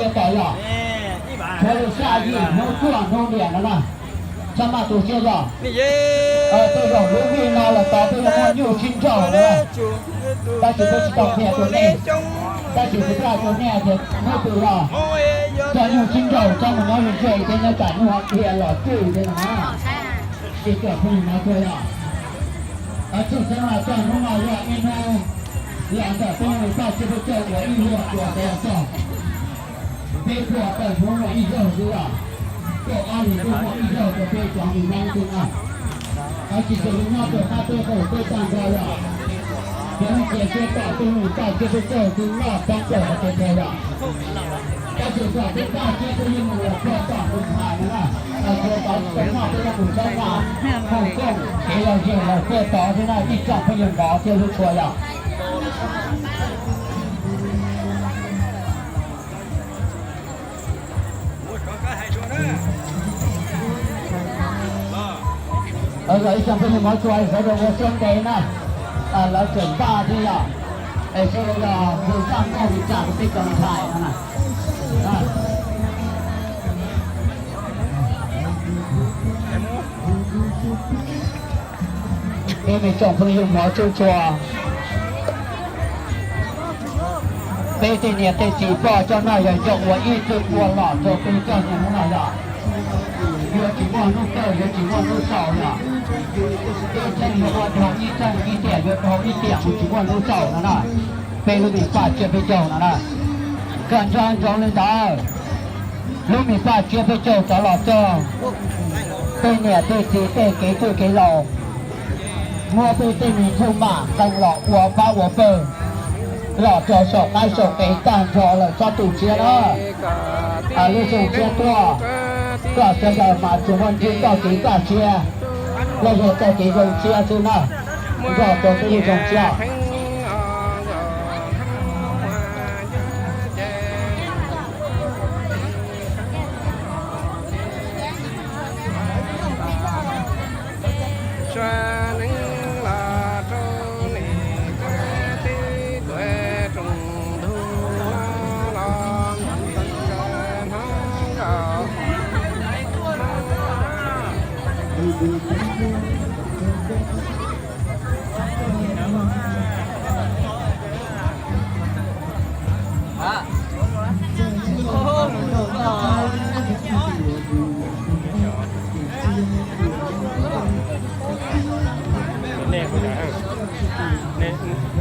Tau yog, tshuav lub sab yim hnub cuaj hnub niam no na, txhob maj tu siab yog. Tej zaum lub vij no los tau peb yuav muaj nyuj sib nraus na. Tab sis peb tsis tau qhia rau nej, tab sis kuv qhia rau nej tias hnub twg los coj nyuj sib nraus coj mus nyob ze ze thiab nyob tsam nyuj dhia los cwj thiab no. Ces cov phooj ywg no tuaj yog, txhua txheeb no coj hnub no yog ib hnub los ntawm peb Hmoob Paj Tsiab Peb Caug uas ib luag uas peb los txog. Peb puas tawm Hmoob muaj ib zaug xwb os, tuaj ob hlis ntuj muaj ib zaug rau peb cov Hmoob Hmoob xwb na. Tab sis xws li nyob rau qab teb qaum teb tag nrho yog, cov neeg cia siab tom peb Hmoob Paj Tsiab Peb Caug twb noj poob plaws hauv peb teb yog. Tab sis kom peb Paj Tsiab peb yeej mus los puag tom tus hais no na, tsuav tov tsis tau noj peb yeej mus txhawb nqa, mus kooj kev los zem los puag tod thiab na ib tsoom phooj ywg nrov thiab hlub tshua yog. Los ib tsoom phooj ywg mov tsuas sawv daws ua siab ntev na, lawv tseem npaj thiab yog, es sawv daws yog tus zaj nkauj li cas rau peb cov ntxhais no na. Peb me tsoom phooj ywg mov tsuas tshua, peb tej niam tej txiv poj coj noj yog coj ua ib txwm ua los rau peb coj niaj hnub no yog, yuav tsis muaj hnub kawg yuav tsis muaj hnub xaus yog, peb txheej yuav ua dhau ib txheej ib tiam yuav dhau ib tiam mus tsis muaj hnub xaus no na. Peb lub me Paj Tsiab Peb Caug no na, kawm nco ntsoov li ntawd. Lub me Paj Tsiab Peb Caug rov los txog, tej niam tej txiv tej kev txwj kev laus muab peb tej me nyuj mam qee los ua pab ua pawg los rau saum qaib saum qe tag nrho lawm tsob tus tshiab na. Lub xyoo tshiab tuaj, koj sawv daws mas tsuas muaj ntsib txoj kev kaj siab, los yog txoj kev zoo siab xwb na, nrog rau peb lub xyoo tshiab.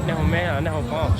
Nej hu me, nej hu pov.